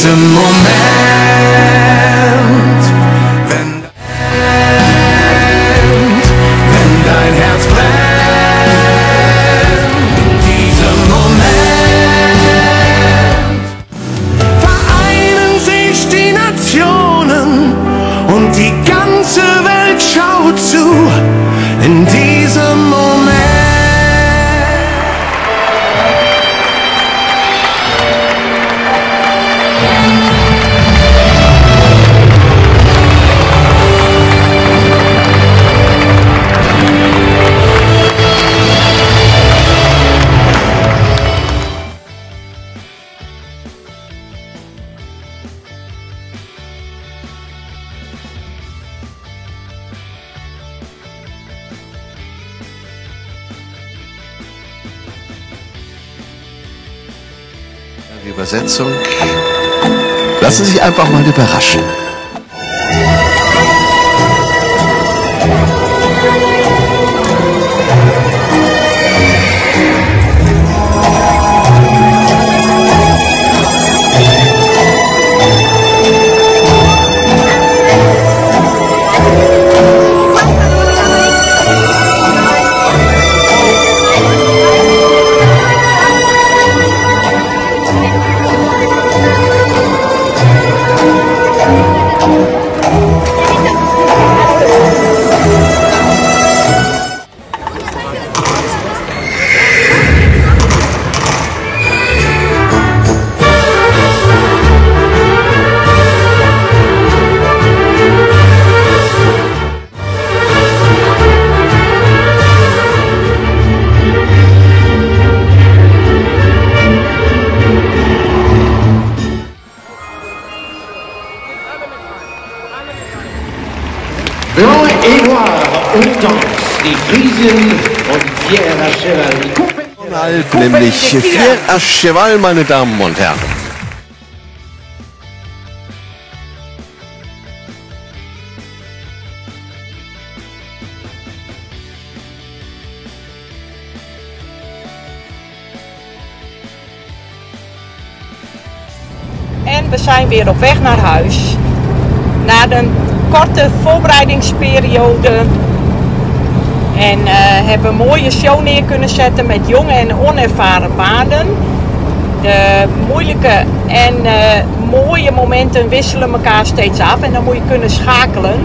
diesem Moment, wenn, wenn dein Herz brennt. In diesem Moment vereinen sich die Nationen und die ganze Welt schaut zu. In diesem Moment. Die Übersetzung. Lassen Sie sich einfach mal überraschen. Blanc et noir, on danse, die Friesen und Fier à Cheval. Nämlich Fier à Cheval, meine Damen und Herren. En we zijn weer op weg naar huis. Na een korte voorbereidingsperiode. En hebben een mooie show neer kunnen zetten met jonge en onervaren paarden. De moeilijke en mooie momenten wisselen elkaar steeds af en dan moet je kunnen schakelen.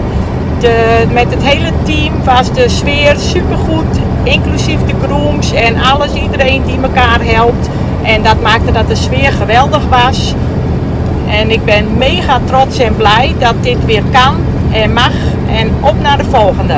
Met het hele team was de sfeer supergoed, inclusief de grooms en alles, iedereen die elkaar helpt. En dat maakte dat de sfeer geweldig was. En ik ben mega trots en blij dat dit weer kan en mag. En op naar de volgende.